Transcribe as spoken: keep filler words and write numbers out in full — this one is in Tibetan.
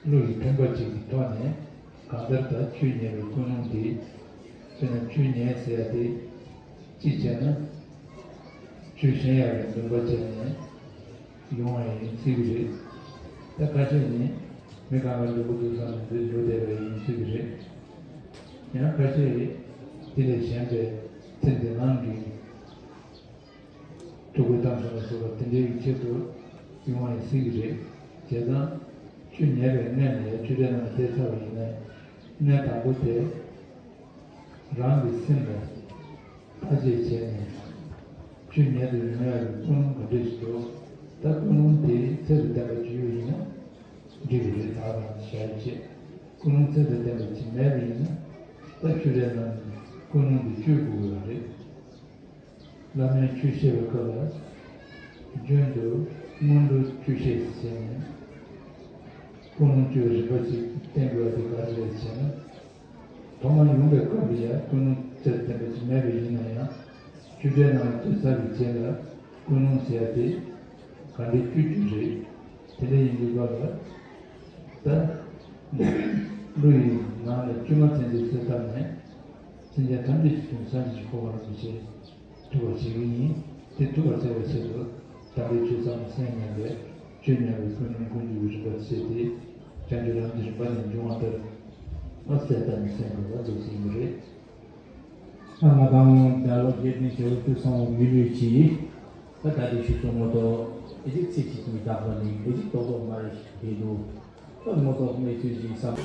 བློ་ཡི་ཕན་པ་གཅིག་གི་ཐོག་ནས་གང་ལྟར་ད་ཆོས་ཉན་པའི་ཀུན་སློང་དེ། དཔེར་ན་ཆོས་ཉན་ཟེར་ཡ་དེ་གཅིག་བྱས་ན་ཆོས་ཤེས་ཡག་གི་འདུན་པ་བྱས་ནས་ཡོང་བ་ཡིན་སྲིད་གི་རེད། ད་ཁ་ཤས་ནི་མི་གང་ག་འགྲོ་གི་འདུག་བསམ་ནས་འདིར་འགྲོ་བསྡད་པ་ཡིན་སྲིད་གི་རེད། ཡང་ཁ་ཤས་དེ་ལས་གཞན་པའི་ཚེ་འདི་སྣང་གི་ཐུགས་ཁུར་བཏང་བྱུང་བ་སོགས་པ་དེ་འདྲའི་ཡིག་ཆེད་དུ་ཡོང་བ་ཡིན་སྲིད་ཀྱི་རེད། བྱས་ཙང་ཆོས་ཉན་པའི་སྔོན་ནས་ཡང་ཆོས་གྲྭའི་ནང་བསྡད་ཚར་བ་ཡིན་ན། གནད་དང་པོ་དེ་རང་གི་སེམས་ལ་ཐག་གཅོད་བྱས་ནས་ཆོས་ཉན་དུ་ཡོང་ཡག་གི་ཀུན་སློང་ག་འདྲ་ཞིག་འདུག་ད་ཀུན་སློང་དེ་ཚད་དུ་བསྟན་པ་ཅིག་ཡོད་ཡིན་ན་འགྲིག་གི་རེད། ད་རང་བྱ་ཡི་ཆེད་ཀུན་སློང་ཚད་དུ་བསྟན་པ་ཅིག་མེད་པ་ཡིན་ན། ད་ཆོས་གྲྭའི་ནང་ནས་ཀུན་སློང་དེ་བཅོས་དགོས་ཀྱི་ཡོད་རེད། བླ་མའི་ཆོས་བཤད་པའི་སྐབས་ལ་རྒྱུན་དུ་སྔོན་འགྲོ་ཆོས་བཤད་ཟེར་ནས་ཀུན་སློང་བཅུའི་རིམ་པ་ཅིག་བསྟན་དགོས་པ་དེ་ག་རེ་རེད་ཟེར་ན། ཐོག་མར་ཡོང་བའི་སྐབས་ལ་ཡང་ཀུན་སློང་ཚད་ལྡན་པ་ཅིག་མེད་པ་ཡིན་ན་ཡང་ཆོས་གྲྭའི་ནང་ལ་སྡོད་ཚར་བའི་རྗེས་ལ་ཀུན་སློང་ཟེར་ཡ་དེ་ག་འདྲའི་བཅོས་བཅོས་རེད། དེ་འདྲ་ཡིན་དུས་སྐབས་ལ་ད་བློ་ཡི་ནང་ལ་བཅོས་མ་ཚན་ཚིག་གསལ་བཏབ་ནས། སེམས་ཅན་ཐམས་ཅད་ཀྱི་དོན་བསམ་གྱིས་འཁོར་བ་རིན་པོ་ཆེ་ཐུབ་པར་བྱེད་ཀྱི་ཡིན། དེ་ཐུབ་པར་བྱེད་པའི་ཆེད་དུ་དམ་པའི་ཆོས་ཟབ་མོ་གསན་ཉན་པའི་ཆོས་ཉན་པའི་ཀུན་སློང་ཀུན་འབྱུང་གི་རིམ་པ་བྱས་ཏེ། བྱང་ཆུབ་རང་གི་རིམ་པ་ནས་འབྱུང་བ་ལྟར་མ་གསལ་ལྟར་ནས་གསན་དགོས་པ་འདུག་ཟིན་གྱི་རེད། ང་དང་རྒྱལ་བ་དགེ་ལྡན་ཇོ་བོ་ཀུན་བཟང་བོ་མི་ལུས་ཀྱིས་ད་ལྟ་དེ་ཞུ་སོང་ངོ་ཏོ་ཨེ་ཅིག་ཚིག་ཅིག་གིས་བདག་པ་ནི་ཨེ་ཅིག་རྡོག་རྡོག་མ་རེད་ཞིག་དེ་འདུག་ད་ངོ་ཐོག་གནས་ཚུལ་ཞིག་བསམ།